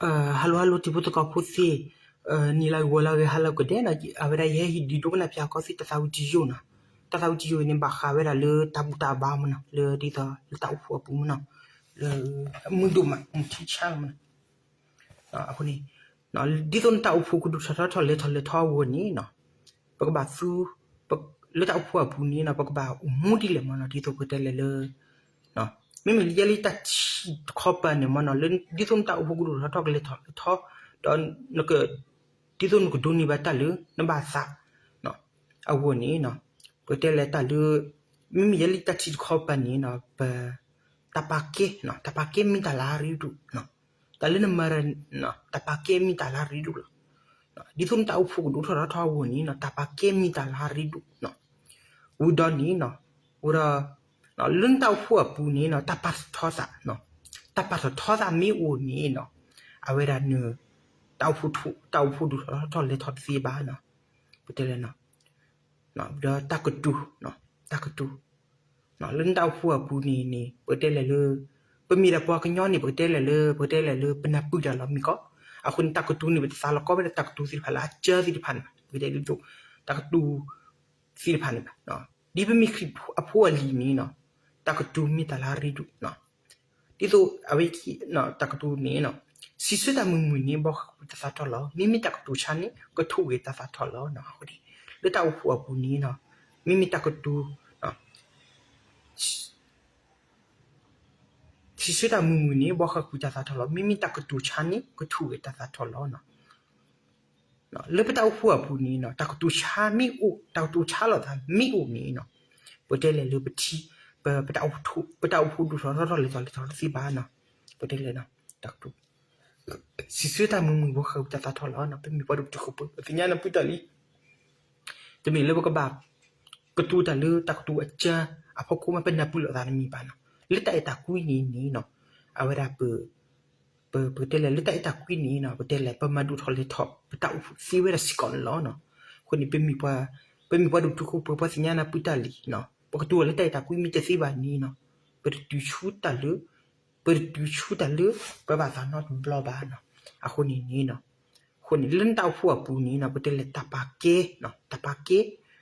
Hello hello တံၤဖိသကိးဖိသ့ၣ်, နံၤလၢဂီၤလၢဂ့ၤ ဟါလၢကဒဲးနီၤ, အဝဲဒၣ်ယဟဲဟံးဒံးဒိကနၣ်ဖၠးကီသ့ၣ် တၢ်သးဝံၣ်တယိာ်နီၤ, တၢ်သးဝံၣ်တယိာ်အံၤန့ၣ် ဘၣ်ဃးဝဲဒၣ်လၢတၢ်ဘူၣ်တၢ်ဘါမနီၤ, လၢဒ်သိးလၢတၢ်အိၣ်ဖှိၣ်အပူၤမနီၤ, လၢ မုၢ်ဒိၣ်မး မုၢ်ထံဆါလီၤမနီၤ, အဃိန့ၣ် ဒ်သိးနတၢ်အိၣ်ဖှိၣ်ကဒိၣ်ထီၣ်ထီထီၣ်လဲၤထီၣ်လဲၤထီအဂီၢ်န့ၣ်နီၤ, ပကဘၣ်သူ လၢတၢ်အိၣ်ဖှိၣ်အပူၤန့ၣ်နီၤ ပကဘၣ်အိၣ်မူဒ်လဲၣ်မနီၤ, ဒ်သိးပတဲလဲၣ်လၢ မ့မ့ၢ်လၢယဲလံတၢ်ထံၣ်တခီပၤန့ၣ်မနီၤ, ဒ်သိးနတၢ်အိၣ်ဖှိၣ်ကဒိၣ်ထီၣ်ထီထီၣ်ကလဲၤထီၣ်လဲၤထီ, ဒီး ဒ်သိးနကဒိးန့ၢ်ဘၣ်တၢ်လၢနဘၣ်သးအဂီၢ်န့ၣ်နီၤ, ပကတဲလဲၣ်တၢ်လၢ မ့မ့ၢ်ယဲလံတၢ်ထံၣ်တခီပၤန့ၣ်နီၤ, ပ တၢ်ပာ်ကဲ, တၢ်ပာ်ကဲမ့ၢ်တၢ်လၢအရ့ဒိၣ်, တၢ်လၢနမၤ တၢ်ပာ်ကဲမ့ၢ်တၢ်လၢအရ့ဒိၣ်လီၤ. ဒ်သိးနတၢ်အိၣ်ဖှိၣ်ကဒိၣ်ထီၣ်ထီထီၣ်အဂီၢ်န့ၣ်နီၤ တၢ်ပာ်ကဲမ့ၢ်တၢ်လၢအရ့ဒိၣ်, ဝံၤဒီးန့ၣ်နီၤ, ဝံၤဒီး လၢနတၢ်အိၣ်ဖှိၣ်အပူၤန့ၣ်နီၤ တၢ်ပာ်ထီၣ်ထီသး, တၢ်ပာ်ထီၣ်ထီသးမ့ၢ်အိၣ်န့ၣ်နီၤ, အဝဲဒၣ်န တၢ်အိၣ်ဖှိၣ်ဒိၣ်ထီၣ်ထီထီၣ်လဲၤထီၣ်တသ့ဘၣ်နီၤ, ပတဲလဲၣ် ဒီးတၢ်ကတိၤ, တၢ်ကတိၤ, လၢနတၢ်အိၣ်ဖှိၣ်အပူၤန့ၣ်န့ၣ် ပကတဲလဲၣ်လၢ ပမ့ၢ်ဒၣ်ပှၤကညီန့ၣ် ပကတဲလဲၣ်လၢ ပကတဲလဲၣ်လၢပနၢ်ပၢၢ်တၢ်လီၤမ့ၢ်ကီး, အဃိန့ၣ် တၢ်ကတိၤန့ၣ် ပတသးလီၤကီဝဲဒၣ်တၢ်ကတိၤသ့ၣ်တဖၣ်လၢအကၢသ့ၣ်တဖၣ်န့ၣ်ဘၣ်, ပကတဲဒ်သိး တၢ်ကတိၤသ့ၣ်တဖၣ်န့ၣ်ဘၣ်, ဒ်ပမ့ၢ်ခရံာ်ဖိအလံၤန့ၣ်နီၤ, တၢ်ကတိၤမ့ၢ်တၢ်လၢအရ့ဒိၣ် ဒ်သိးအဝဲ တၢ်ကတိၤန့ၣ် စံးဆၢတၢ်မုာ်မုာ်န့ၣ် ဘှီဃာ်ကွံာ်တၢ်သးထီၣ်လီၤ. မ့မ့ၢ်တၢ်ကတိၤဆါန့ၣ် ကထိၣ်ဂဲၤတၢ်သးထီၣ်လီၤ. လၢတၢ်အိၣ်ဖှိၣ်အပူၤန့ၣ် မ့မ့ၢ်တၢ်ကတိၤ စံးဆၢတၢ်မုာ်မုာ်န့ၣ် ဘှီဃာ်ကွံာ်တၢ်သးထီၣ်လီၤ. မ့မ့ၢ်တၢ်ကတိၤဆါန့ၣ် ကထိၣ်ဂဲၤတၢ်သးထီၣ်လီၤ. လၢပတၢ်အိၣ်ဖှိၣ်အပူၤန့ၣ် တၢ်ကတိၤဆါမ့ၢ်အိၣ် တၢ်ကတိၤဆါလိာ်သးမ့ၢ်အိၣ်န့ၣ် ပတဲလဲၣ်လၢပထံ ပ ပတၢ်အိၣ်ဖှိၣ်ဒိၣ်ထီၣ်ထီထီၣ်လဲၤထီၣ်လဲၤထီၣ်တသ့ဘၣ်နီၤ. ပတဲလဲၣ် တၢ်ကတိၤ စံးဆၢတၢ်မုာ်မုာ် ဘှီဃာ်ကွံာ်တၢ်သးထီၣ်လီၤ. ပမ့ၢ်ပှၤဒိၣ်တုာ်ခိၣ်ပှဲၤ ပသ့ၣ်ညါနၢ်ပၢၢ်တၢ်လံ. တမ့ၢ်လၢပကဘၣ် ကတိၤတၢ်လၢတၢ်ကတိၤအကၢအဖီခိၣ်မး ပနၢ်ပၢၢ်လိာ်သးတမ့ၢ်ဘၣ်နီၤ. လၢတၢ်အဲၣ်တၢ်ကွံန့ၣ်န့ၣ်နီၤ အဝဲဒၣ် ပ ပကတဲလဲၣ်လၢတၢ်အဲၣ်တၢ်ကွံန့ၣ်နီၤ ပတဲလဲၣ် ပမၤဒိၣ်ထီၣ်လဲၤထီၣ် ပတၢ်အိၣ်ဖှိၣ်သ့ဝဲဒၣ်စ့ၢ်ကီးန့ၣ်လီၤ. အဃိန့ၣ် ပမ့ၢ်ပှၤဒိၣ်တုာ်ခိၣ်ပှဲၤ ပှၤသ့ၣ်ညါနၢ်ပၢၢ်တၢ်လံနီၤ ပကတိၤလၢတၢ်အဲၣ်တၢ်ကွံမ့ၢ်တသ့ဘၣ်န့ၣ်နီၤ ပတတုၤဆူတၢ်လၢ ပတတုၤဆူတၢ်လၢ ပဘၣ်သးနီတဘျီဘၣ်နီၤ. အဃိန့ၣ်န့ၣ် အဃိန့ၣ် လၢနတၢ်အိၣ်ဖှိၣ်အပူၤန့ၣ်နီၤ ပတဲလဲၣ်တၢ်ပာ်ကဲ တၢ်ပာ်ကဲ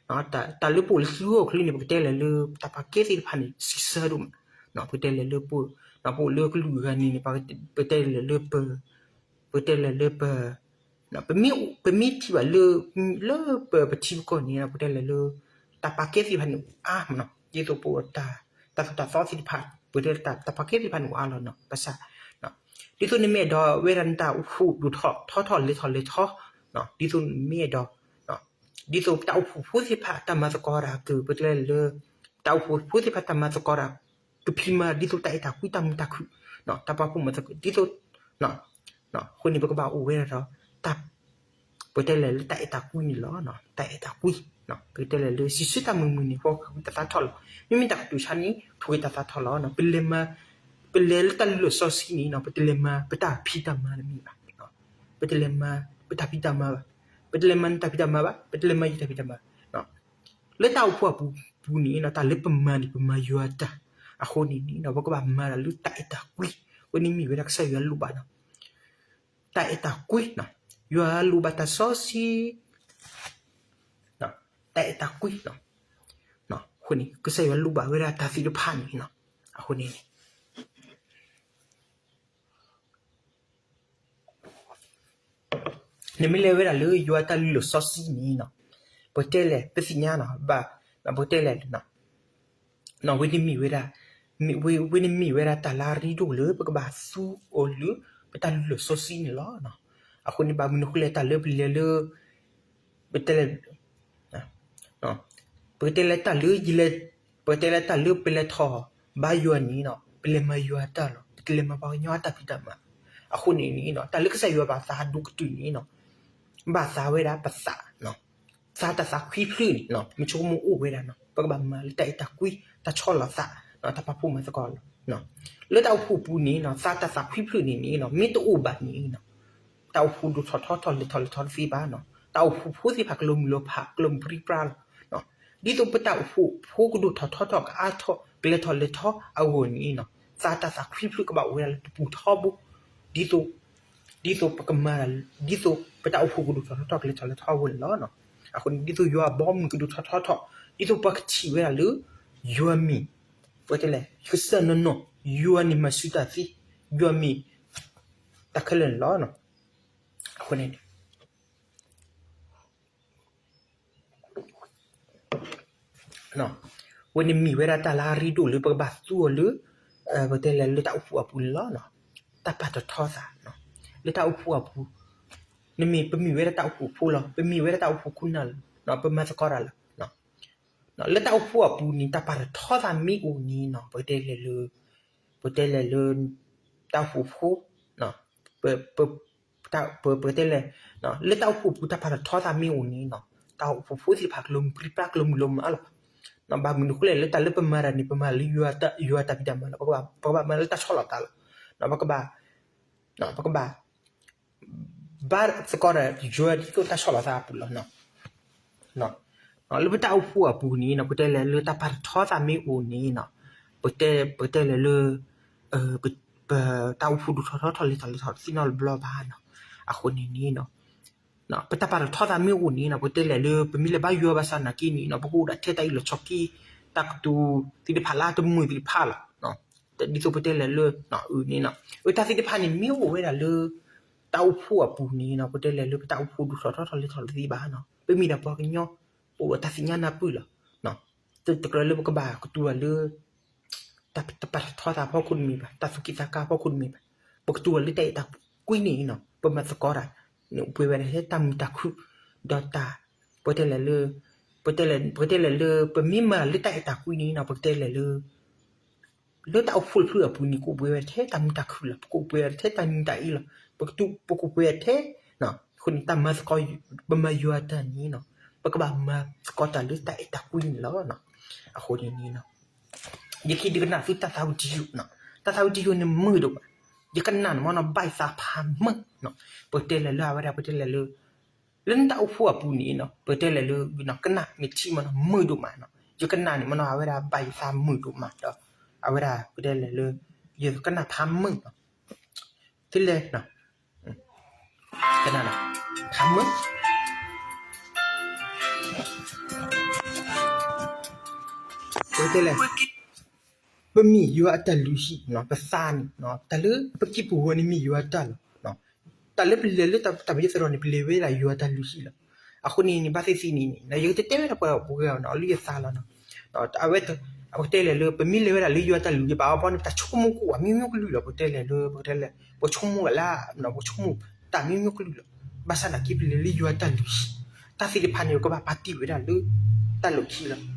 တၢ်လၢပအိၣ်လၢသုဂီၢ်ချ့န့ၣ် ပကတဲလဲၣ်လၢ တၢ်ပာ်ကဲသ့ၣ်တဖၣ်န့ၣ် စံးဆၢဒိၣ်မး ပကတဲလဲၣ်လၢ ပအိၣ်လၢကလုာ်ဂၤန့ၣ်န့ၣ် ပတဲလဲၣ်လၢပ ပကတဲလဲၣ်လၢပ ပမ့ၢ် ပမ့ၢ်ထံၣ်ဘၣ်လၢ လၢပပထံပကီၢ်န့ၣ် ပကတဲလဲၣ်လၢ တၢ်ပာ်ကဲသ့ၣ်တဖၣ်န့ၣ်အိၣ်အါမးနီၤ ဒ်သိးပတၢ် တၢ်သိၣ်တၢ်သီသ့ၣ်တဖၣ် ပတဲတၢ် တၢ်ပာ်ကဲသ့ၣ်တဖၣ်န့ၣ်အိၣ်အါလီၤနီၤ ဘၣ်ဆၣ် ဒ်သိးနမ့ၢ်အဲၣ်ဒိးဝဲဒၣ်နတၢ်အိၣ်ဖှိၣ်ဒိၣ်ထီၣ်ထီထီၣ်လဲၤထီၣ်လဲၤထီ ဒ်သိးနမ့ၢ်အဲၣ်ဒိး ဒ်သိးပတၢ်အိၣ်ဖှိၣ်ဖိသ့ၣ်တဖၣ်တၢ်မၤသကိးတၢ်က ပတဲလဲၣ်လၢ ပတၢ်အိၣ်ဖှိၣ်ဖိသ့ၣ်တဖၣ်တၢ်မၤသကိးတၢ် ကဖံးမၤ ဒ်သိးတၢ်အဲၣ်တၢ်ကွံတၢ်မုာ်တၢ်ခုၣ် တၢ်ပာ်ဖှိၣ်မၤသကိး ဒ်သိး အဃိန့ၣ် ပကဘၣ်အိၣ်ဝဲဒၣ်ဒီး တၢ် ပတဲလဲၣ်လၢတၢ်အဲၣ်တၢ်ကွံန့ၣ်လီၤ. တၢ်အဲၣ်တၢ်ကွံ ပကတဲလဲၣ်လၢ စံးဆၢတၢ်မုာ်မုာ်န့ၣ် ဘှီဃာ်ကွံာ်တၢ်သးထီၣ်လီၤ. မ့မ့ၢ်တၢ်ကတိၤဆါန့ၣ် ထိၣ်ဂဲၤတၢ်သးထီၣ်လီၤ. ပလဲၤမၤ ပလဲၤလၢတၢ်လုၢ်လီၢ်စီဆှံန့ၣ်နီၤ ပတလဲၤမၤ ပတၢ်ဖံးတၢ်မၤတမ့ၢ်ဘၣ်. ပတလဲၤမၤ ပတၢ်ဖံးတၢ်မၤဘၣ်. ပတလဲၤမၤနတၢ်ဖံးတၢ်မၤဘၣ်. ပတလဲၤမၤယတၢ်ဖံးတၢ်မၤ လၢတၢ်အိၣ်ဖှိၣ်အပူၤပူၤန့ၣ်နီၤ တၢ်လၢပမၤန့ၣ် ပမၤယွၤတၢ်. အဃိန့ၣ်န့ၣ်နီၤ ပကဘၣ်မၤတၢ်လၢတၢ်အဲၣ်တၢ်ကွံ. အဃိန့ၣ်မ့ၢ်ဝဲဒၣ်ကစၢ်ယွၤလိၣ်ဘၣ်နီၤ တၢ်အဲၣ်တၢ်ကွံနီၤ ယွၤလိၣ်ဘၣ်တၢ်စီဆှံ တၢ်အဲၣ်တၢ်ကွံနီၤ. အဃိန့ၣ် ကစၢ်ယွၤလိၣ်ဘၣ်ဝဲဒၣ်တၢ်သ့ၣ်တဖၣ်န့ၣ်နီၤ. အဃိန့ၣ် နမ့ၢ်လဲၤဝဲဒၣ်လၢယွၤတၢ်လုၢ်လီၢ်စီဆှံန့ၣ်နီၤ ပတဲလဲၣ် ပသ့ၣ်ညါနီၤ ဘၣ် ပတဲလဲၣ် နီၤ ဝဲန့ၣ်မ့ၢ်ဝဲဒၣ် ဝဲ ဝဲန့ၣ်မ့ၢ်ဝဲဒၣ်တၢ်လၢအရ့ဒိၣ်လၢ ပကဘၣ်သူအီၤလၢ ပတၢ်လုၢ်လီၢ်စီဆှံန့ၣ်လီၤ. အဃိန့ၣ် ဘၣ်မနုၤအဃိလဲၣ် တၢ်လၢပလဲၤလၢ ပတဲလဲၣ် ပကတဲလဲၣ်တၢ်လၢယလဲၤ ပကတဲလဲၣ်တၢ်လၢပလဲၤထီၣ်ဘါယွၤန့ၣ်နီၤ ပလဲၤမၤယွၤတၢ်လီၤ. ပတလဲၤမၤပှၤကညီအတၢ်ဖံးတၢ်မၤ. အဃိန့ၣ်န့ၣ်နီၤ တၢ်လၢကစၢ်ယွၤဘၣ်သးဒိၣ်ကတၢၢ်န့ၣ်နီၤ ဘၣ်သးဝဲဒၣ်ပသး သးတၢ်သးခွံဖျၢၣ်န့ၣ်နီၤ မ့ၢ်ဆိကမိၣ်အိၣ်ဝဲဒၣ်နီၤ ပကဘၣ်မၤလၢတၢ်အဲၣ်တၢ်ကွံ တၢ်ဆီၣ်လီၤသး တၢ်ပာ်ဖှိၣ်မၤသကိးလီၤ. လၢတၢ်အိၣ်ဖှိၣ်ပူၤန့ၣ်နီၤ သးတၢ်သးခွံဖျၢၣ်န့ၣ်န့ၣ်နီၤ မ့ၢ်တအိၣ်ဘၣ်န့ၣ်နီၤ တၢ်အိၣ်ဖှိၣ်ဒိၣ်ထီၣ်ထီထီၣ်လဲၤထီၣ်လဲၤထီတသ့ဘၣ်နီၤ. တၢ်အိၣ်ဖှိၣ်ဖိသ့ၣ်တဖၣ် ကလီၤမုၢ်လီၤဖး ကလီၤမုၢ်ပြံပြါလီၤ. ဒ်သိးပတၢ်အိၣ်ဖှိၣ်ဖိကဒိၣ်ထီၣ်ထီထီၣ် ကအါထီၣ် ကလဲၤထီၣ်လဲၤထီအဂီၢ်န့ၣ်နီၤ သးတၢ်သးခွံဖျၢၣ်ကဘၣ်အိၣ်ဝဲဒၣ်လၢတပူၤထီဘိ ဒ်သိး ဒ်သိးပကမၤ ဒ်သိးပတၢ်အိၣ်ဖှိၣ်ကဒိၣ်ထီၣ်ထီထီၣ် ကလဲၤထီၣ်လဲၤထီအဂီၢ်န့ၣ်လီၤ. အဃိန့ၣ် ဒ်သိးယွၤအဘီအမုၢ်ကဒိၣ်ထီၣ်ထီထီၣ်, ဒ်သိးပှၤကထံၣ်ဝဲဒၣ်လၢ ယွၤမ့ၢ် ပတဲလဲၣ် ကစၢ်နီၢ်နီၢ်, ယွၤန့ၣ်မၤဆူၣ်တၢ်သ့, ယွၤမ့ၢ် တၢ်ခဲလၢာ်န့ၣ်လီၤ. အဃိန့ၣ် ဝဲန့ၣ်မ့ၢ်ဝဲဒၣ်တၢ်လၢအရ့ဒိၣ်လၢပကဘၣ်သူအီၤလၢ ပတဲလဲၣ်လၢတၢ်အိၣ်ဖှိၣ်အပူၤန့ၣ်လီၤ. တၢ်ပာ်တထီသး လၢတၢ်အိၣ်ဖှိၣ်အပူၤ, နမ့ၢ်ပမ့ၢ်ဝဲဒၣ်တၢ်အိၣ်ဖှိၣ်ဖိလီၤ, ပမ့ၢ်ဝဲဒၣ်တၢ်အိၣ်ဖှိၣ်ခိၣ်နၢ်လီၤ, ပမၤသကိးတၢ်လီၤ. လၢတၢ်အိၣ်ဖှိၣ်အပူၤန့ၣ် တၢ်ပာ်တထီသးမ့ၢ်အိၣ်န့ၣ်နီၤ ပကတဲလဲၣ်လၢ ပကတဲလဲၣ်လၢ တၢ်အိၣ်ဖှိၣ်ဖိ ပ ပကတဲလဲၣ် လၢတၢ်အိၣ်ဖှိၣ်အပူၤ တၢ်ပာ်တထီသးမ့ၢ်အိၣ်န့ၣ်နီၤ တၢ်အိၣ်ဖှိၣ်ဖိသ့ၣ်တဖၣ် ကလီၤမုၢ်ပြံပြါ ကလီၤမုၢ်လီၤမုၢ်အါလီၤ. ဘၣ်မနုၤအဃိလဲၣ် လၢတၢ်လၢပမၤတၢ်န့ၣ် ပမၤလၢယွၤတၢ်ဖံးတၢ်မၤလီၤ. ပကဘၣ်မၤလၢတၢ်ဆီၣ်လီၤသးလီၤ. ပကဘၣ် ပကဘၣ် ဘါသကိးဒီးယွၤဒ်သိးတၢ်ဆီၣ်လီၤသးအပူၤလီၤ. လၢပတၢ်အိၣ်ဖှိၣ်အပူၤန့ၣ်နီၤ ပကတဲလဲၣ်လၢတၢ်ပာ်တထီသးမ့ၢ်အိၣ်န့ၣ်နီၤ ပကတဲ ပကတဲလဲၣ်လၢ ပတၢ်အိၣ်ဖှိၣ်ဒိၣ်ထီၣ်ထီထီၣ် လဲၤထီၣ်လဲၤထီၣ်တသ့နီတဘျီဘၣ်နီၤ. အဃိန့ၣ်န့ၣ် ပတၢ်ပာ်တထီသးမ့ၢ်အိၣ်န့ၣ်နီၤ ပကတဲလဲၣ်လၢ ပမ့ၢ်လဲၤဘါယွၤဘၣ်ဆၣ်နာ်က့န့ၣ်နီၤ ပကအိၣ်ဒၣ်ထဲတၢ်အ့ၣ်လိာ်ဆိးက့ တၢ်ကတိၤသ့ၣ်တဖၣ်လၢအတမုာ်သ့ၣ်တဖၣ်လီၤ. ဒ်သိးပတဲလဲၣ်လၢ အန့ၣ်နီၤ အတၢ်သ့ၣ်တဖၣ်န့ၣ် မ့ၢ်အိၣ်ဝဲဒၣ်လၢ တၢ်အိၣ်ဖှိၣ်အပူၤန့ၣ်နီၤ ပတဲလဲၣ်လၢပတၢ်အိၣ်ဖှိၣ်ဒိၣ်ထီၣ်ထီထီၣ်လဲၤထီၣ်တသ့ဘၣ်နီၤ ပမ့ၢ်ဒၣ်ပှၤကညီ ပအိၣ်ဒီးတၢ်သ့ၣ်ညါနၢ်ပၢၢ်လီၤ. တကြၢးလၢပကဘၣ်ကတိၤတၢ်လၢ တၢ်တပာ်ထီသးအဖီခိၣ်တမ့ၢ်ဘၣ်, တၢ်သူၣ်က့ၣ်သးကါအဖီခိၣ်တမ့ၢ်ဘၣ်, ပကတိၤတၢ်လၢတၢ်အဲၣ်တၢ်ကွံန့ၣ်နီၤ ပမၤသကိးတၢ်န့ၣ် အိၣ်ပှဲၤဝဲဒၣ်ထဲတၢ်မုာ်တၢ်ခုၣ် ဒီးတၢ် ပတဲလဲၣ်လၢ ပတဲလဲၣ် ပကတဲလဲၣ်လၢ ပမ့ၢ်မၤလၢတၢ်အဲၣ်တၢ်ကွံန့ၣ်နီၤ ပကတဲလဲၣ်လၢ လၢတၢ်အိၣ်ဖှိၣ်တဖျၢၣ်အပူၤန့ၣ် ကအိၣ်ပှဲၤဝဲထဲတၢ်မုာ်တၢ်ခုၣ်လီၤ. ပကအိၣ်ပှဲၤထဲတၢ်နံၤတၢ်အ့လီၤ. ပကအိၣ်ပှဲၤထဲ အဃိန့ၣ် တၢ်မၤသကိး ပမၤယွၤတၢ်န့ၣ်နီၤ ပကဘၣ်မၤသကိးတၢ်လၢတၢ်အဲၣ်တၢ်ကွံန့ၣ်လီၤ. အဃိန့ၣ်န့ၣ် ယကဒုးကနၣ်သုတၢ်သးဝံၣ်တယုၢ်, တၢ်သးဝံၣ်တယုၢ်န့ၣ်မုာ်ဒိၣ်မး, ယကနၣ်န့ၣ်မ့ၢ်နီၤ ဘၣ်ယသးဖးမုာ်, ပကတဲလဲၣ်လၢအဝဲဒၣ် ပကတဲလဲၣ်လၢ လၢနတၢ်အိၣ်ဖှိၣ်အပူၤန့ၣ်နီၤ ပကတဲလဲၣ်လၢ ကနၣ်မ့ၢ်ထံမ့ၢ်နီၤ မုာ်ဒိၣ်မးနီၤ, ယကနၣ်န့ၣ်မ့ၢ်နီၤ အဝဲဒၣ်ဘၣ်ယသးမုာ်ဒိၣ်မးဒီး အဝဲဒၣ် ပကတဲလဲၣ်လၢ ယကနၣ်ဖးမုာ်နီၤ, ထဲလဲၣ် ကနၣ်နီၤ ဖးမုာ် ပကတဲလဲၣ် ပမ့ၢ်ယွၤအတၢ်လုၢ်ဟံၣ်နီၤ ပသးန့ၣ် တၢ်လၢပက့ၢ်ပဂီၤန့ၣ်မ့ၢ်ယွၤအတၢ်လီၤ. တၢ်လၢပလဲၤလၢတၢ်မၤယသရိာ်န့ၣ် ပလဲၤဝဲဒၣ်ယွၤအတၢ်လုၢ်ဟံၣ်လီၤ. အဃိန့ၣ်န့ၣ် ဘၣ်သ့ၣ်သ့ၣ်န့ၣ်န့ၣ် ယကတဲဝဲဒၣ်ပှၤပှဲၤအီၤနီၤ အလုၢ်ယသးလီၤနီၤ. အဝဲ ပကတဲလဲၣ်လၢ ပမ့ၢ်လဲၤဝဲဒၣ်လၢယွၤအတၢ်လုၢ်ဟံၣ်ဘၣ်အီၤဘီန့ၣ် ပတၢ်ဆိကမိၣ်ကအိၣ်အမျိုးမျိုးကလုာ်လီၤ. ပကတဲလဲၣ်လၢ ပကတဲလဲၣ် ပဆိကမိၣ်လၢ ပဆိကမိၣ်တၢ်မျိုးမျိုးကလုာ်လီၤ. ဘၣ်ဆၣ်သနာ်က့ ပလဲၤလၢယွၤအတၢ်လုၢ်ဟံၣ် တၢ်သ့ၣ်တဖၣ်န့ၣ် ပကဘၣ်ပာ်တ့ၢ်ဝဲဒၣ်လၢ တၢ်လီၢ်ခံလီၤ.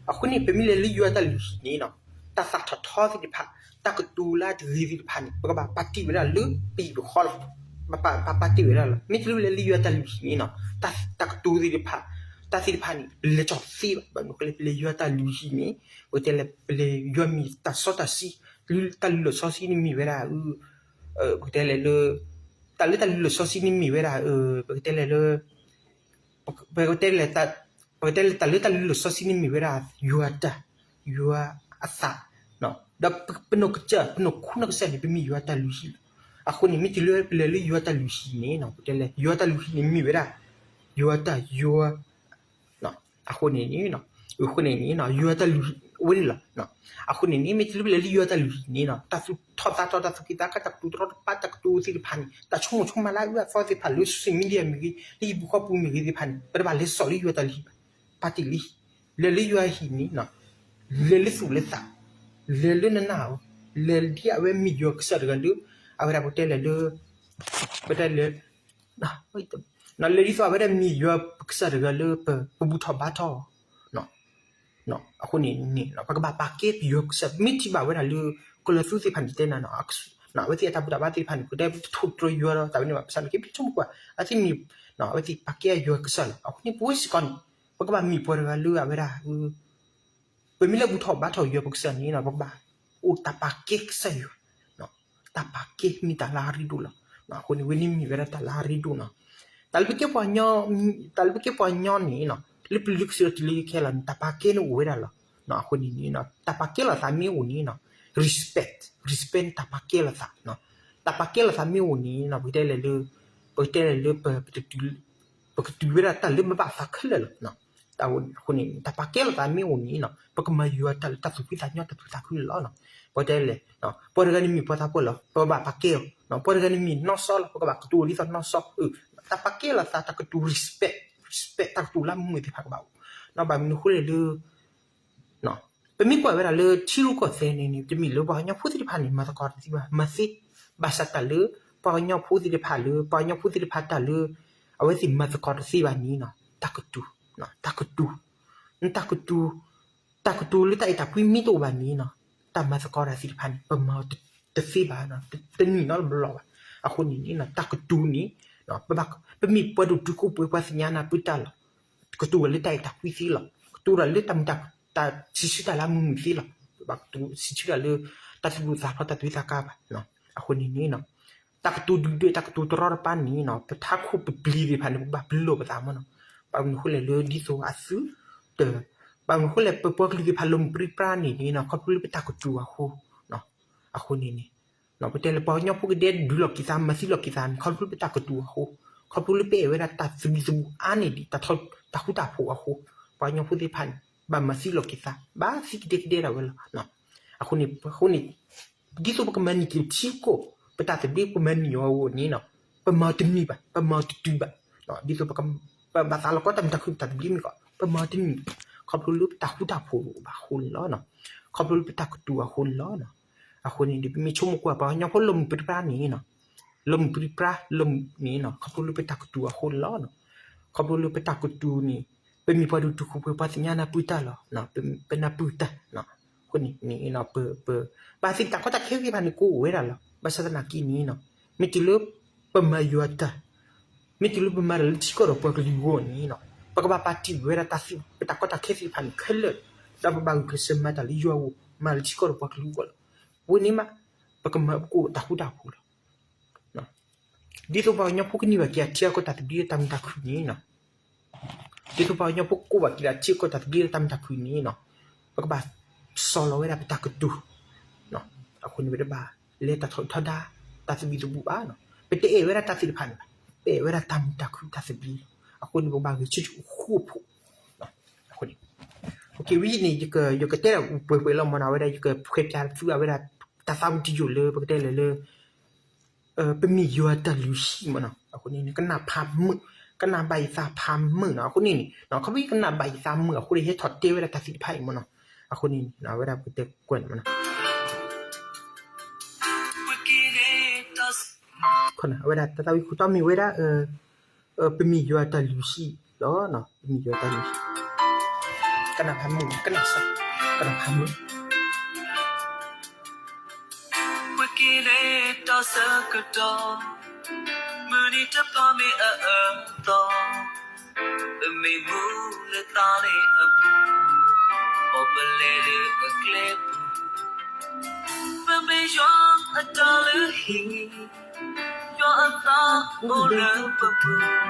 အဃိန့ၣ် ပမ့ၢ်လဲၤလၢယွၤအတၢ်လုၢ်ဟံၣ်န့ၣ်နီၤ တၢ်သးထီၣ်ထီသ့ၣ်တဖၣ် တၢ်ကတိၤလၢအတဂ့ၤသ့ၣ်တဖၣ်န့ၣ် ပကဘၣ်ပာ်တ့ၢ်ဝဲဒၣ်လၢပဟံၣ်ပဃီလီၤ. ပပာ်တ့ၢ်ဝဲဒၣ်လီၤ. မ့ၢ်တလၢပလဲၤလၢယွၤအတၢ်လုၢ်ဟံၣ်န့ၣ်နီၤ တၢ်ကတိၤသ့ၣ်တဖၣ် တၢ်သ့ၣ်တဖၣ်န့ၣ် ပလဲၤကီၢ်သ့ဘၣ်. ဘၣ်မနုၤအဃိလဲၣ် ပလဲၤယွၤအတၢ်လုၢ်ဟံၣ်န့ၣ် ပကတဲလဲၣ် ပလဲၤယွၤမ့ၢ်တၢ်စီတၢ်ဆှံ တၢ်လုၢ်လီၢ်စီဆှံန့ၣ်မ့ၢ်ဝဲဒၣ် ပကတဲလဲၣ်လၢ တၢ်လၢတၢ်လုၢ်လီၢ်စီဆှံန့ၣ်မ့ၢ်ဝဲဒၣ် ပကတဲလဲၣ်လၢ ပကတဲလဲၣ် ပကတဲလဲၣ် တၢ်လၢတၢ်လုၢ်လီၢ်စီဆှံန့ၣ်မ့ၢ်ဝဲဒၣ် ယွၤတၢ် ယွၤအသး ဒီးပနီၢ်ကစၢ် ပနီၢ်ခိနီၢ်ကစၢ်န့ၣ် ပမ့ၢ်ယွၤတၢ်လုၢ်ဟံၣ်လီၤ. အဃိန့ၣ် မ့ၢ်တုၤလၢပလဲၤလၢယွၤတၢ်လုၢ်ဟံၣ်န့ၣ် ပတဲလဲၣ် ယွၤတၢ်လုၢ်ဟံၣ်န့ၣ်မ့ၢ်ဝဲဒၣ် ယွၤတၢ်ယွၤ အဃိန့ၣ်န့ၣ် အဃိန့ၣ်န့ၣ် ယွၤတၢ်လုၢ်ဟံၣ်ဝဲန့ၣ်လီၤ. အဃိန့ၣ်န့ၣ် မ့ၢ်တုၤလၢပလဲၤလၢယွၤတၢ်လုၢ်ဟံၣ်န့ၣ် တၢ်သူၣ်ထီၣ်သးထီၣ် တၢ်သူၣ်က့ၣ်သးကါ တၢ်ကတိၤတရီတပါ တၢ်ကတိၤသ့ၣ်တဖၣ်န့ၣ် တၢ်ဆိကမိၣ်ဆိကမးလၢအအၢအသီသ့ၣ်တဖၣ် လၢ social media မ့ၢ်ဂ့ၤ လၢဟံၣ်ပူၤဃီပူၤမ့ၢ်ဂ့ၤသ့ၣ်တဖၣ်န့ၣ် ပတဘၣ်လဲၤစိာ်လၢယွၤတၢ်လုၢ်ဟံၣ်ဘၣ်. ပာ်တ့ၢ်လၢဟံၣ် လဲၤလၢယွၤဟံၣ်န့ၣ် လဲၤလၢသူၣ်လၢသး လဲၤလၢနနၢ်အီၤ လဲၤဒ်အဝဲမ့ၢ်ယွၤကစၢ်တဂၤလၢ အဝဲဒၣ်ပကတဲလဲၣ်လၢ ပတဲလဲၣ် လဲၤဒ်သိးအဝဲဒၣ်မ့ၢ်ယွၤပကစၢ်တဂၤလၢ ပဘူၣ်ထီၣ်ဘါထီၣ် အဃိန့ၣ်န့ၣ် ပကဘၣ်ပာ်ကဲပယွၤကစၢ် မ့ၢ်ထံၣ်ဘၣ်ဝဲဒၣ်လၢ ကီၢ်လၢသူသ့ၣ်တဖၣ်န့ၣ်တဲနၤနီၤ အဝဲသ့ၣ်အတၢ်ဘူၣ်တၢ်ဘါသ့ၣ်တဖၣ်န့ၣ် ပတဲပထိၣ်တြီၤယွၤဒီး တၢ်ဝဲန့ၣ်ဘၣ် ဘၣ်ဆၣ်သနာ်က့ ပဆိကမိၣ်ကွၢ် အဝဲသ့ၣ်မ့ၢ် အဝဲသ့ၣ်ပာ်ကဲယွၤကစၢ်လီၤ. အဃိန့ၣ် ပဝဲစ့ၢ်ကီးန့ၣ် ပကဘၣ်မ့ၢ်ပှၤတဂၤလၢအဝဲဒၣ် ပမ့ၢ်လၢဘူၣ်ထီၣ်ဘါထီၣ်ယွၤပကစၢ်န့ၣ် ပကဘၣ်အိၣ်တၢ်ပာ်ကဲကစၢ်ယွၤ တၢ်ပာ်ကဲမ့ၢ်တၢ်လၢအရ့ဒိၣ်လီၤ. အဃိန့ၣ် ဝဲန့ၣ်မ့ၢ်ဝဲဒၣ်တၢ်လၢအရ့ဒိၣ်နီၤ. တၢ်လၢပကဲပှၤကညီ တၢ်လၢပကဲပှၤကညီန့ၣ် လၢပလုၢ်ကစၢ်တုၤလၢခဲလၢာ်န့ၣ် တၢ်ပာ်ကဲန့ၣ်အိၣ်ဝဲဒၣ်လီၤ. အဃိန့ၣ်န့ၣ် တၢ်ပာ်ကဲလိာ်သးမ့ၢ်အိၣ်န့ၣ် respect respect န့ၣ် တၢ်ပာ်ကဲလိာ်သး တၢ်ပာ်ကဲလိာ်သးမ့ၢ်အိၣ်န့ၣ် ပကတဲလဲၣ်လၢ ပကတဲလဲၣ်လၢ ပကတုၤဝဲဒၣ်တၢ်လၢမ့ၢ်ဘၣ်သးခဲလၢာ်လီၤ. အဃိန့ၣ် တၢ်ပာ်ကဲလိာ်သးမ့ၢ်အိၣ်န့ၣ် ပကမၤယွၤတၢ်လၢတၢ်သူၣ်ဖှံသးညီ တၢ်သူၣ်ခုသးခုလီၤ. ပကတဲလဲၣ် ပှၤတဂၤန့ၣ်မ့ၢ်ပှၤသးပှၢ်လီၤ ပဘၣ်ပာ်ကဲအီၤ, ပှၤတဂၤန့ၣ်မ့ၢ်နီၢ်စီလီၤ ပကဘၣ်ကတိၤဒ်သိးနီၢ်စီ, တၢ်ပာ်ကဲလိာ်သး တၢ်ကတိၤ respect, respect တၢ်ကတိၤလၢမုာ်မုာ်သ့ၣ်တဖၣ်ကဘၣ်အိၣ်, ဘၣ်မနုၤအဃိလဲၣ်လၢ ပမ့ၢ်ကွၢ်ဝဲဒၣ်လၢထံရူၢ်ကီၢ်သဲးန့ၣ်န့ၣ် တမ့ၢ်လၢပှၤကညီဖိသ့ၣ်တဖၣ်န့ၣ် မၤသကိးတသ့ဘၣ်, မၤသ့, ဘၣ်ဆၣ်တၢ်လၢ ပှၤကညီဖိသ့ၣ်တဖၣ်လၢ ပှၤကညီဖိသ့ၣ်တဖၣ်တၢ်လၢ အဝဲသ့ၣ်မၤသကိးတသ့ဘၣ်န့ၣ် တၢ်ကတိၤ, တၢ်ကတိၤ, တၢ်ကတိၤ, တၢ်ကတိၤလၢတၢ်အဲၣ်တၢ်ကွံမ့ၢ်တအိၣ်ဘၣ်န့ၣ် တၢ်မၤသကိးတၢ်သ့ၣ်တဖၣ်န့ၣ် ပမၤအီၤတသ့ဘၣ်, တနံၤနီတဘျီဘၣ်. အဃိန့ၣ်န့ၣ် တၢ်ကတိၤန့ၣ် ပမ့ၢ်ပှၤဒိၣ်တုာ်ခိၣ်ပှဲၤပှၤသ့ၣ်ညါနၢ်ပၢၢ်တၢ်လီၤ. ကတိၤတၢ်လၢတၢ်အဲၣ်တၢ်ကွံသ့လီၤ. ကတိၤတၢ်လၢတၢ်မုာ်တၢ် တၢ်စံးဆၢတၢ်လၢအမုာ်မုာ်သ့လီၤ. ဘၣ်ကတိၤစံးဆၢတၢ်လၢ တၢ်သူၣ်ဒူသးဖျိးတၢ်သူၣ်ဝံသးကါဘၣ်. အဃိန့ၣ်န့ၣ် တၢ်ကတိၤဒုၣ်ဒွဲၣ် တၢ်ကတိၤတရီတပါန့ၣ် ပထးခိၣ်ပပျံၤသ့ၣ်တဖၣ်န့ၣ် ပဘၣ်ပလီၢ်ပသးမ့ၢ်နီၤ. ဘၣ်မနုၤအဃိလဲၣ်လၢဒ်သိးအသုတ ဘၣ်မနုၤအဃိလဲၣ် ပပှၤကလုာ်သ့ၣ်တဖၣ်လီၤမုၢ်ပြံပြါန့ၣ်န့ၣ် ခီဖျိလၢပတၢ်ကတိၤအဃိ အဃိန့ၣ်န့ၣ် ပတဲလၢပှၤကညီဖိကဒဲဒုးလိာ်က့ၤသး မၤသံလိာ်က့ၤသးန့ၣ် ခီဖျိလၢပတၢ်ကတိၤအဃိ, ခီဖျိလၢပအဲၣ်ဝဲဒၣ်တၢ်သဘံၣ်သဘုၣ်အါန့ၢ်ဒံး တၢ်ဃူတၢ်ဖိးအဃိ, ပှၤကညီဖိသ့ၣ်တဖၣ်န့ၣ် ဘၣ်မၤသံလိာ်က့ၤသး ဘၣ်သံကဒဲကဒဲဒၣ်ဝဲလီၤ. အဃိန့ၣ် အဃိန့ၣ် ဒ်သိးပကမၤန့ၢ်က့ၤထံကီၢ် ပတၢ်သဘျ့ ပမၤန့ၢ်အီၤအဂီၢ်န့ၣ် ပမၤတန့ၢ်ဘၣ်, ပမၤတတုၤဘၣ်. ဒ်သိးပဘၣ်သးလီၤကီတၢ်မုာ်တၢ်ခုၣ်ပတၢ်သဘျ့မ့ၢ်ကီး ပမၤတန့ၢ်ဘၣ်, ခီဖျိလၢပတၢ်ဃူတၢ်ဖိးအဃိန့ၣ်လီၤ. ခီဖျိလၢပတၢ်ကတိၤအဃိန့ၣ်လီၤ. အဃိန့ၣ် ပမ့ၢ်ဆိကမိၣ်ကွၢ် ပှၤကညီဖိလီၤမုၢ်ပြံပြါန့ၣ် လီၤမုၢ်ပြံပြါ လီၤမုၢ်န့ၣ် ခီဖျိလၢပတၢ်ကတိၤအဃိန့ၣ်လီၤ. ခီဖျိလၢပတၢ်ကတိၤန့ၣ် ပမ့ၢ်ပှၤဒိၣ်တုာ်ခိၣ်ပှဲၤ ပှၤသ့ၣ်ညါနၢ်ပၢၢ်တၢ်လီၤ. ပနၢ်ပၢၢ်တၢ် အဃိန့ၣ် ပဘၣ်သ့ၣ်တၢ်ကီတၢ်ခဲသ့ၣ်တဖၣ်န့ၣ် ကအိၣ်ဝဲဒၣ်လီၤ. ဘၣ်ဆၣ်သနာ်က့န့ၣ် မ့ၢ်တုၤလၢပမၤယွၤတၢ် မ့ၢ်တုၤလၢပမၤတၢ်လၢထံကီၢ်ဒီးပှၤကလုာ်အဂီၢ်န့ၣ် ပကဘၣ်ပာ်တ့ၢ်ဝဲဒၣ်တၢ်သ့ၣ် ပတၢ်ကီတၢ်ခဲသ့ၣ်တဖၣ်န့ၣ်ခဲလၢာ်, ဒီးပဘၣ်ဂုာ်ကျဲးစၢးမၤတၢ်လၢယွၤအဂီၢ် မၤလၢထံကီၢ်ဒီးပှၤကလုာ်အဂီၢ်လီၤ. အဝဲန့ၣ်မး ပကမၤပကအိၣ်တၢ်ဃူတၢ်ဖိးလီၤ. ဒ်သိးပှၤကညီဖိကန့ၢ်ဘၣ်က့ၤအထံအကီၢ်တၢ်သဘျ့လၢတၢ်မုာ်တၢ်ခုၣ်န့ၣ် ဒ်သိးပှၤကညီဖိကအိၣ်ဘၣ်က့ၤလၢအထံအကီၢ်တၢ်သဘျ့လၢတၢ်မုာ်တၢ်ခုၣ်န့ၣ် ပကဘၣ်စီၤလီၤဝဲဒၣ်ပတၢ်ကတိၤ, အဃိန့ၣ် ပတဘၣ်လဲၤတၢ်ထီၣ်ထီဒါ တၢ်သဘံၣ်သဘုၣ်ဘၣ်, ပတအဲၣ်ဝဲဒၣ်တၢ်သ့ၣ်တဖၣ်န့ၣ်ဘၣ်, ပအဲၣ်ဝဲဒၣ်တၢ်မုာ်တၢ်ခုၣ်တၢ်သဘျ့လီၤ. အဃိန့ၣ် ပကဘၣ်ဂဲၤဆၢထၢၣ်ဃူဖိး အဃိန့ၣ် ဝဲန့ၣ် ယကတဲဒၣ်ပှဲၤပှဲၤလီၤမ့ၢ်နီၤ, အဝဲဒၣ်ယကဖှဲးပၠးသုအဝဲဒၣ် တၢ်သးဝံၣ်တယိာ်လၢ ပကတဲလဲၣ်လၢ ပမ့ၢ်ယွၤအတၢ်လုၢ်ဟံၣ်မ့ၢ်နီၤ, အဃိန့ၣ် ကနၣ်ဖးမုာ်, ကနၣ်ဘၣ်ယသးဖးမုာ်နီၤ, အဃိန့ၣ်န့ၣ် ခီဖျိယကနၣ်ဘၣ်ယသးမုာ်အဃိဒီး ယဟဲထီၣ်တဲဝဲဒၣ်တၢ်သ့ၣ်တဖၣ်အံၤမ့ၢ်နီၤ, အဃိန့ၣ် အဝဲဒၣ်ပကတဲကွၢ်န့ၣ်မ့ၢ်နီၤ အဝဲဒၣ်တၢ်သးဝံၣ်ခိၣ်တီမ့ၢ်ဝဲဒၣ် ပမ့ၢ်ယွၤအတၢ်လုၢ်ဟံၣ်လီၤ, ပမ့ၢ်ယွၤအတၢ်လုၢ်ဟံၣ်, ကနၣ်ဖးမုာ်, ကနၣ်စၢ်, ကနၣ်ဖးမုာ် ပက့ၤန့ၣ်တၢ်ဆၢကတီၢ်, မုၢ်နံၤတဖၣ်မ့ၢ်အအၢအသီ, ပမ့ၢ်မူလၢသးန့ၣ်အပူၤ, ပီၣ်ပလဲၤလၢအကျဲပူၤ, ပမ့ၢ်ယွၤအတၢ်လုၢ်ဟံၣ်, ယွၤအသးအိၣ်လၢပပူၤ,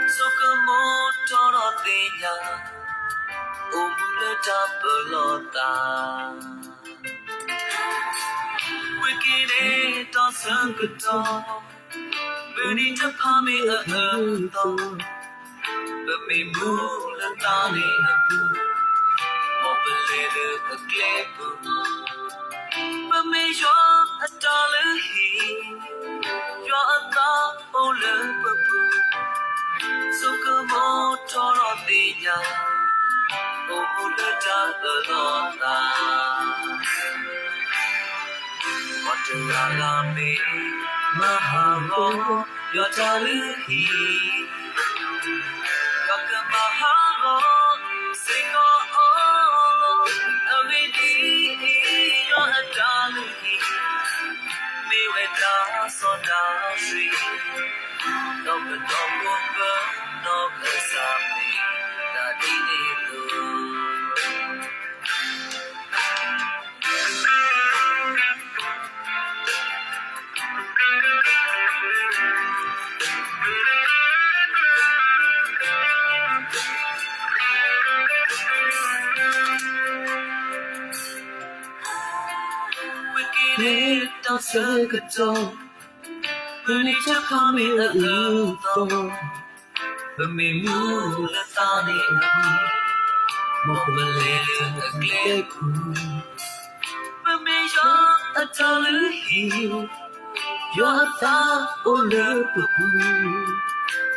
ဆိကမိၣ်ထီၣ်ဒီးသ့ၣ်ညါ, အိၣ်မူလၢတၢ်ပလီၢ်သး ပက့ၤန့ၣ်တၢ်ဆၢကတီၢ်, မုၢ်နံၤတဖၣ်မ့ၢ်အအၢအသီ, ပမ့ၢ်မူလၢသးန့ၣ်အပူၤ, ပီၣ်ပလဲၤလၢအကျဲပူၤ, ပမ့ၢ်ယွၤအတၢ်လုၢ်ဟံၣ်, ယွၤအသးအိၣ်လၢပပူၤ, ဆိကမိၣ်ထီၣ်ဒီးသ့ၣ်ညါ, အိၣ်မူလၢတၢ်ပလီၢ်သး ပှၤတဂၤဂၤမ့ၢ်မၤဟးဂီၤ ယွၤတၢ်လုၢ်ဟံၣ်, ယွၤကမၤဟးဂီၤစ့ၢ်ကီးအီၤလီၤ. အဂ့ၢ်ဒ်အံၤ, ယွၤအတၢ်လုၢ်ဟံၣ် မ့ၢ်ဝဲတၢ်စီတၢ်ဆှံ, ဒီးပဒီပုၢ်ဝဲၢ်ဒီးကစၢ်မ့ၢ်တၢ်ဒ်န့ၣ်အသိး ပက့ၤန့ၣ်တၢ်ဆၢကတီၢ် မ့ၢ်တၢ်ခီမ့ၢ်အအုၣ်သီ, ပမ့ၢ်မူလၢသးန့ၣ်အပူၤ, မ်ပလဲၤလၢအကျဲပူၤ, ပမ့ၢ်ယွၤအတၢ်လုၢ်ဟံၣ်, ယွၤအသးအိၣ်လၢပပူၤ,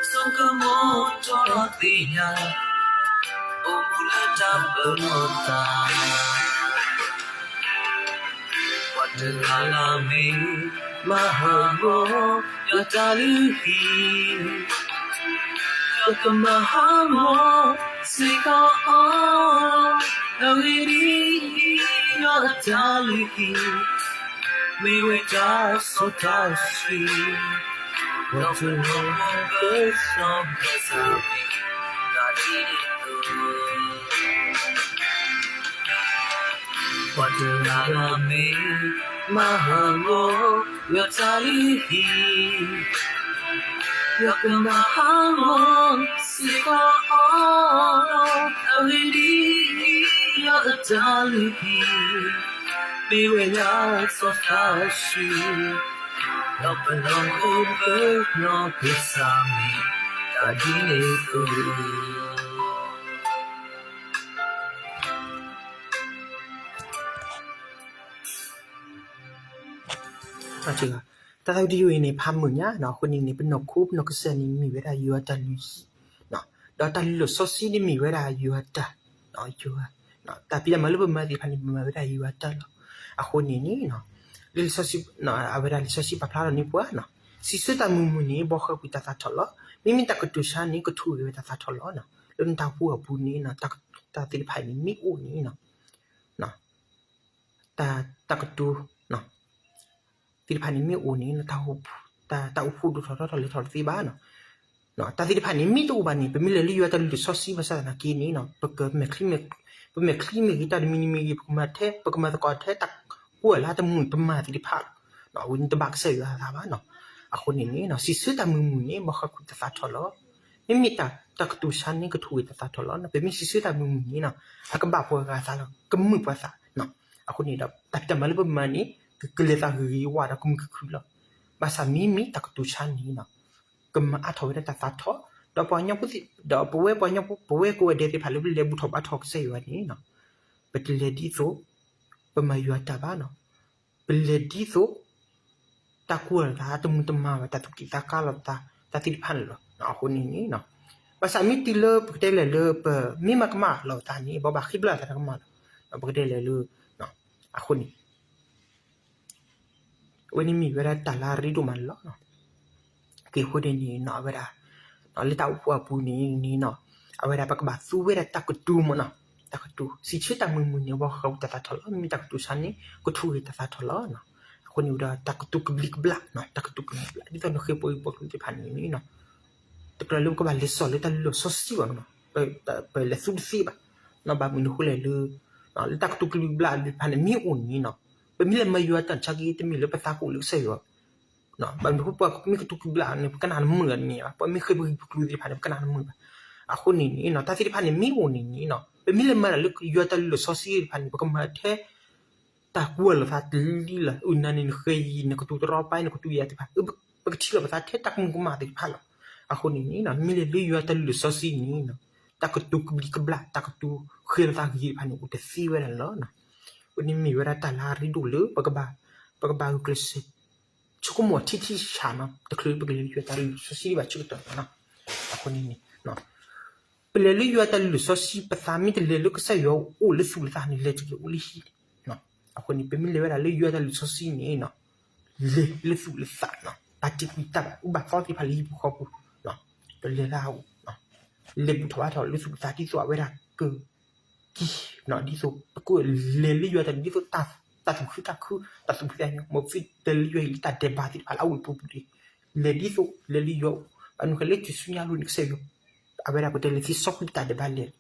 စိကမီၤထီၣ်သ့ၣ်ညါ, အိၣ်မူလၢတၢ်ပနီၣ်သး ပှၤတဂၤလၢမ့ၢ် မၤဟးဂီၤ ယွၤတၢ်လုၢ်ဟံၣ်, ယွၤကမၤဟးဂီၤစ့ၢ်ကီးအီၤ, အဂ့ၢ်ဒ်အံၤ, ယွၤအတၢ်လုၢ်ဟံၣ်, မ့ၢ်ဝဲတၢ်စီတၢ်ဆှံ, ပှၤတဂၤလၢမ့ၢ် ပှၤတဂၤလၢမ့ၢ် မၤဟးဂီၤ ယွၤတၢ်လုၢ်ဟံၣ်, ယွၤကမၤဟးဂီၤစ့ၢ်ကီးအီၤ, အဂ့ၢ်ဒ်အံၤ, ယွၤအတၢ်လုၢ်ဟံၣ်, မ့ၢ်ဝဲဒၣ်စီတၢ်ဆှံ, ဒီးပနီၢ်ခိပနီၢ်ကစၢ်မ့ၢ် တၢ်ဒ်န့ၣ်အသိး တၢ်သးဝံၣ်ဒံဝဲန့ၣ် ဖးမုာ်ညါနီၤ, အဃိန့ၣ်န့ၣ် ပနီၢ်ခိပနီၢ်ကစၢ်န့ၣ် မ့ၢ်ဝဲဒၣ်ယွၤတၢ်လုၢ်ဟံၣ်, ဒီးတၢ်လုၢ်လီၢ်စီဆှံန့ၣ်မ့ၢ်ဝဲဒၣ်ယွၤတၢ်, ယွၤ, တၢ်ဖံးတၢ်မၤလၢပမၤသ့ၣ်တဖၣ်န့ၣ် ပမၤဝဲဒၣ်ယွၤတၢ်လီၤ. အဃိန့ၣ်န့ၣ် လံာ်စီဆှံ, အဝဲဒၣ်လံာ်စီဆှံပာ်ဖျါထီၣ်န့ၢ်ပှၤနီၤ, စံးဆၢတၢ်မုာ်မုာ်န့ၣ် ဘီဃၢကွံာ်တၢ်သးထီၣ်လီၤ. မ့မ့ၢ်တၢ်ကတိၤဆါန့ၣ် ကထူၣ်ဂဲၤဝဲတၢ်သးထီၣ်လီၤ. လၢနတၢ်အိၣ်ဖှိၣ်အပူၤန့ၣ် တၢ်သ့ၣ်တဖၣ်န့ၣ်မ့ၢ်အိၣ်န့ၣ် တၢ်, တၢ်ကတိၤသ့ၣ်တဖၣ်န့ၣ်မ့ၢ်အိၣ်န့ၣ် တၢ်အိၣ်ဖှိၣ်ဒိၣ်ထီၣ်ထီထီၣ်လဲၤထီၣ်တသ့ဘၣ်နီၤ. တၢ်သ့ၣ်တဖၣ်န့ၣ် မ့ၢ်တအိၣ်ဘၣ်န့ၣ် ပမ့ၢ်လဲၤလၢယွၤတၢ်လုၢ်လီၢ်စီဆှံဘၣ်ဆၣ်သနာ်က့န့ၣ် ပက, ပမဲာ်ချံမ့ၢ်ဂ့ၤ တၢ်တမံၤမံၤဂ့ၤ ပကမၤထဲ ပကမၤသကိးထဲ တၢ်ကွၢ်လၢတမုာ်တမၤသ့ၣ်တဖၣ် အဝဲန့ၣ်တဘၣ်ကစၢ်ယွၤအသးဘၣ်နီၤ. အဃိန့ၣ်န့ၣ် စံးဆၢတၢ်မုာ်မုာ်န့ၣ် ဘီဃၢကွံာ်တၢ်သးထီၣ်လီၤ. မ့မ့ၢ်တၢ်ကတိၤဆါန့ၣ် ကထူၣ်ဂဲၤတၢ်သးထီၣ်လီၤ. ပမ့ၢ်စံးဆၢတၢ်မုာ်မုာ်န့ၣ် အကဘၣ်ပှၤဂၤသးလီၤ, ကမုာ်ပှၤသး. အဃိန့ၣ်ဒီး တၢ်ဖံးတၢ်မၤလၢပမၤန့ၣ် ကလဲၤသးဂ့ၤဂ့ၤဝးဒီးကမုာ်ကခုၣ်လီၤ. ဘၣ်ဆၣ်မ့မ့ၢ်တၢ်ကတိၤဆါန့ၣ် ကမၤအါထီၣ်ဝဲဒၣ်တၢ်သးထီၣ်, ဒီးပှၤကညီဖိသ့ၣ်, ဒီးပဝဲပှၤကညီဖိ ပဝဲကိးဂၤဒဲးသ့ၣ်တဖၣ်လၢပလဲၤဘူၣ်ထီၣ်ဘါထီၣ်ကစၢ်ယွၤန့ၣ် ပတလဲၤဒ်သိး ပမၤယွၤတၢ်ဘၣ်နီၤ. ပလဲၤဒ်သိး တၢ်ကွၢ်လိာ်သးတမုာ်တမၤဘၣ် တၢ်သူၣ်ကံၢ်သးကါလိာ်သး တၢ်သ့ၣ်တဖၣ်န့ၣ်လီၤ. အဃိန့ၣ်န့ၣ် ဘၣ်ဆၣ်မ့ၢ်တုၤလၢပကတဲလဲၤလၢပမ့ၢ်မၤကမၣ်လိာ်သးန့ၣ် ဘၣ်ဘၣ်ဃ့ဘျၢသးတၢ်ကမၣ်လီၤ. ပကတဲလဲၤလၢ အဃိန့ၣ် အဝဲန့ၣ်မ့ၢ်ဝဲဒၣ်တၢ်လၢအရ့ဒိၣ်မးန့ၣ်လီၤ. ကဲအဃိန့ၣ်န့ၣ် အဝဲဒၣ် လၢတၢ်အိၣ်ဖှိၣ်အပူၤန့ၣ်န့ၣ် အဝဲဒၣ်ပကဘၣ်သူဝဲဒၣ်တၢ်ကတိၤမ့ၢ်နီၤ, တၢ်ကတိၤ စံးဆၢတၢ်မုာ်မုာ်န့ၣ် ဘီဃၢကွံာ်တၢ်သးထီၣ်လီၤ. မ့မ့ၢ်တၢ်ကတိၤဆါန့ၣ် ကထူၣ်ဂဲၤတၢ်သးထီၣ်လီၤ. အဃိန့ၣ်ဝဲဒၣ်တၢ်ကတိၤကဘျံးကဘျၣ်, တၢ်ကတိၤကဘျံးကဘျၣ် ဒ်သိးနဃ့ပှၤဂ့ၢ်ပှၤကျိၤသ့ၣ်တဖၣ်န့ၣ်န့ၣ် တကြၢးလၢပကဘၣ်လဲၤစိာ်လၢတၢ်လုၢ်လီၢ်စီဆှံဘၣ်နီၤ, ပလဲၤသူတသ့ဘၣ်. ဘၣ်မနုၤအဃိလဲၣ်လၢ လၢတၢ်ကတိၤကဘျံးကဘျၣ်သ့ၣ်တဖၣ်န့ၣ် မ့ၢ်အိၣ်န့ၣ်နီၤ ပမ့ၢ်လဲၤမၤယွၤတၢ်ဆါက့ တမ့ၢ်လၢပသးကအိၣ်လၢကစၢ်ယွၤ ဘၣ်မနုၤအဃိပှၤမ့ၢ်ကတိၤကဘျံးကဘျၣ်န့ၣ် ပကနၣ်တမုာ်ဘၣ်န့ၣ်, ပှၤမ့ၢ်ဃ့ပှၤဂ့ၢ်ပှၤကျိၤသ့ၣ်တဖၣ်န့ၣ် ပကနၣ်တမုာ်ဘၣ်. အဃိန့ၣ်န့ၣ် တၢ်သ့ၣ်တဖၣ်န့ၣ်မ့ၢ်အိၣ်န့ၣ်န့ၣ် ပမ့ၢ်လဲၤမၤတၢ်လၢယွၤတၢ်လုၢ်လီၢ်စီဆှံသ့ၣ်တဖၣ်န့ၣ် ပကမၤထဲ တၢ်ကွၢ်လိာ်သးတလံလၢ အုၣ်နၤန့ၣ်နဃဲယံၤ နကတိၤတရီတပါ နကတိၤယၤသ့ၣ်တဖၣ် ပကထံၣ်လိာ်ပသးထဲတၢ်ကမူၤကမၣ်သ့ၣ်တဖၣ်လီၤ. အဃိန့ၣ်န့ၣ် မ့ၢ်လဲၤလၢယွၤတၢ်လုၢ်လီၢ်စီဆှံန့ၣ် တၢ်ကတိၤကဘျံးကဘျၣ် တၢ်ကတိၤဃဲလိာ်သးဂ့ၤသ့ၣ်တဖၣ်န့ၣ် အိၣ်တသ့ဝဲဒၣ်န့ၣ်လီၤ. အဃိန့ၣ်မ့ၢ်ဝဲဒၣ်တၢ်လၢအရ့ဒိၣ်လၢ ပကဘၣ် ပကဘၣ်ဂုာ်ကျဲးစၢး ဆိကမိၣ်ထံထံဆးဆးနီၤ တချုးလၢပကလဲၤလၢယွၤတၢ်လုၢ်လီၢ်စီဆှံဘၣ်ဆၢကတီၢ်န့ၣ်လီၤ. အဃိန့ၣ်န့ၣ် ပလဲၤလၢယွၤတၢ်လုၢ်လီၢ်စီဆှံ ပသးမ့ၢ်တလဲၤလၢကစၢ်ယွၤအိၣ်လၢသူၣ်လၢသးန့ၣ် လဲၤတက့ၤအိၣ်လၢဟံၣ်န့ၣ်. အဃိန့ၣ် ပမ့ၢ်လဲၤဝဲဒၣ်လၢယွၤတၢ်လုၢ်လီၢ်စီဆှံန့ၣ် လဲၤလၢသူၣ်လၢသးနီၤ တၢ်တံာ်ကွံာ်တၢ်ဘၣ်အူဘၣ်သီသ့ၣ်တဖၣ်လၢဟံၣ်ပူၤဃီပူၤ ပလဲၤလၢ လဲၤဘူၣ်ထီၣ်ဘါထီၣ်လၢသူၣ်လၢသးဒ်သိးအဝဲဒၣ်က ကံၤ ဒ်သိးပကလဲၤလၢယွၤတၢ် ဒ်သိးတၢ်သူၣ်ခုသးခု တၢ်သူၣ်ဖှံသးညီ မ်ပသုတလဲၤလၢယွၤဟံၣ်လၢတၢ်ဒဲးဘးသ့ၣ်တဖၣ်လၢအအိၣ်လၢပူၤပူၤန့ၣ် လဲၤဒ်သိး လဲၤလၢယွၤ ဘၣ်မနုၤဃိလဲၣ် တုၤဆူညါလီၤန့ၣ် ကစၢ်ယွၤ အဝဲဒၣ်ပတဲလၢသ့စီကွံာ်တၢ်ဒဲးဘးလဲၣ်.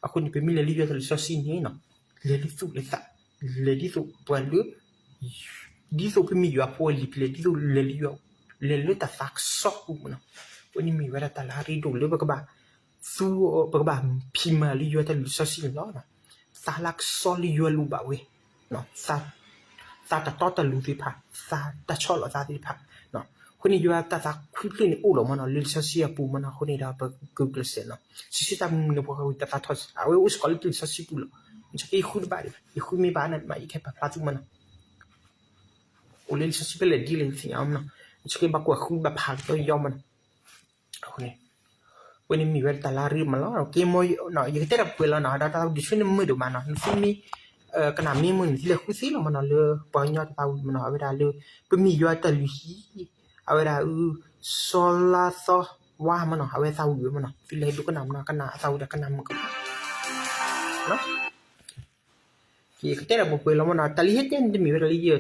အဃိန့ၣ် ပမ့ၢ်လဲၤလၢယွၤတၢ်လုၢ်လီၢ်စီဆှံန့ၣ်နီၤ လဲၤလၢသူၣ်လၢသး လဲၤဒ်သိးပှၤလၢ ဒ်သိးပမ့ၢ်ယွၤဖိအလံၤပလဲၣ် ဒ်သိးလဲၤလၢယွၤ လဲၤလၢတၢ်သးကစီၣ်ပူၤမ့ၢ်နီၤ. အဃိန့ၣ်မ့ၢ်ဝဲဒၣ်တၢ်လၢအရ့ဒိၣ်လၢပကဘၣ် သူ ပကဘၣ်ဖံးမၤလၢယွၤတၢ်လုၢ်လီၢ်စီဆှံန့ၣ်လီၤ. သးလၢကစီၣ်လၢယွၤလိၣ်ဘၣ်ဝဲ သးတၢ်တီတၢ်လိၤသ့ၣ်တဖၣ် သးတၢ်ဆီၣ်လီၤသးသ့ၣ်တဖၣ် အဃိန့ၣ် ယွၤတၢ်သးခုတဖျၢၣ်န့ၣ်အိၣ်လီၤမနီၤ လၢလံာ်စီဆှံအပူၤမနီၤ. အဃိန့ၣ်ဒီးပကကျဲးစၢးနီၤ စီဆှံတၢ်မနုၤဖိဃီဝံၤတၢ်သးထီၣ် အဝဲအိၣ်စ့ၢ်ကီးလၢလံာ်စီဆှံပူၤလီၤ. မ့ၢ်ဆၢက့ယဃုတဘၣ်ဒံးဘၣ် ယဃုမ့ၢ်ဘၣ်နမး ယကဟဲပာ်ဖျါသုမနီၤ. အိၣ်လၢလံာ်စီဆှံဖဲလဲၣ်ဒ်လဲၣ်သ့ၣ်ညါမနီၤ. မ့ၢ်ဆၢက့ဘၣ်ကွၢ်ဃုဘၣ်ဖးကတီၢ်ယီမနီၤ. အဃိန့ၣ် ဝဲန့ၣ်မ့ၢ်ဝဲတၢ်လၢအရ့မးလီၤ. ကဲမ့ၢ် ယကတဲတၢ်ပှဲၤလီၤနီၤ ဒီးတၢ်သးဝံၣ်ဒုးဆူန့ၣ်မုာ်ဒိၣ်မးနီၤ နသုမ့ၢ် ကနၣ်မ့ၢ်မုာ်န့ၣ် သုလဲၤဃုသ့လီၤမနီၤ လၢပှၤကညီတၢ်သးဝံၣ်မနီၤ အဝဲဒၣ်လၢ ပမ့ၢ်ယွၤတၢ်လုၢ်ဟံၣ် အဝဲဒၣ်အ စီၤလါသီဝါမနီၤ အဝဲသးဝံၣ်ဝဲမနီၤ သုလဲၤဒိကနၣ်မနီၤ ကနၣ်အသးဝံၣ်ဒီးကနၣ်မုာ်ကမၣ် ကကတဲတၢ်ပှဲၤပှဲၤလီၤမနီၤ တၢ်လၢယဟဲတဲန့ၣ်တမ့ၢ်ဝဲဒၣ်လၢယ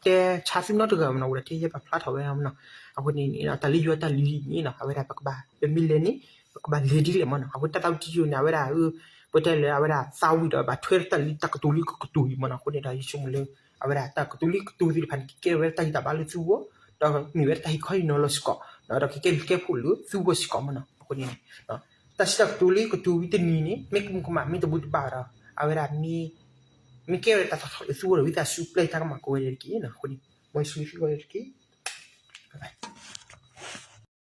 တဲဆါသုနီတဂၤမနီၤ အိၣ်ဒီးထဲယဲပာ်ဖျါထီၣ်ဝဲမနီၤ. အဃိန့ၣ် တၢ်လၢယွၤတၢ်လုၢ်ဟံၣ်န့ၣ်နီၤ အဝဲဒၣ်ပကဘၣ် ပမ့ၢ်လဲၤန့ၣ် ပကဘၣ်လဲၤဒ်လဲၣ်မနီၤ. အဃိတၢ်သးဝံၣ်တယိာ်န့ၣ် အဝဲဒၣ် ပတဲလၢအဝဲဒၣ်သးဝံၣ်ဒီးဘၣ်ထွဲတၢ်လၢတၢ်ကတိၤလၢကကတိၤအံၤမနီၤ. အဃိန့ၣ်ဒီးယဆိကမိၣ်လၢ အဝဲဒၣ်တၢ်ကတိၤလၢကတိၤသ့ၣ်တဖၣ်န့ၣ် ကကဲထီၣ်ဝဲတၢ်ဂံၢ်တၢ်ဘါလၢသုဂီၢ် ဒီးမ့ၢ်ဝဲတၢ်ဟ့ၣ်ခီဟ့ၣ်နီၤလီၤစ့ၢ်ကီး ဒီးကကဲဘျုးကဲဖှိၣ်လၢသုဂီၢ်စ့ၢ်ကီးမနီၤ. အဃိန့ၣ် တၢ်စံးတၢ်ကတိၤလၢကတိၤဝံၤတနံၤန့ၣ် မ့ၢ်ကမူးကမၣ်မ့ၢ်တဘူၣ်တဘၣ်ဒီး အဝဲဒၣ် မ့ၢ်ကဲဝဲဒၣ်တၢ်သးထီၣ်လၢသုဂီၢ်ဒီး ဝံသးစူၤပျဲတၢ်ကမၣ်ကိးဂၤဒဲးတက့ၢ်. အဃိန့ၣ် မ်ယွၤဆိၣ်ဂ့ၤသုဂီၢ်တက့ၢ်.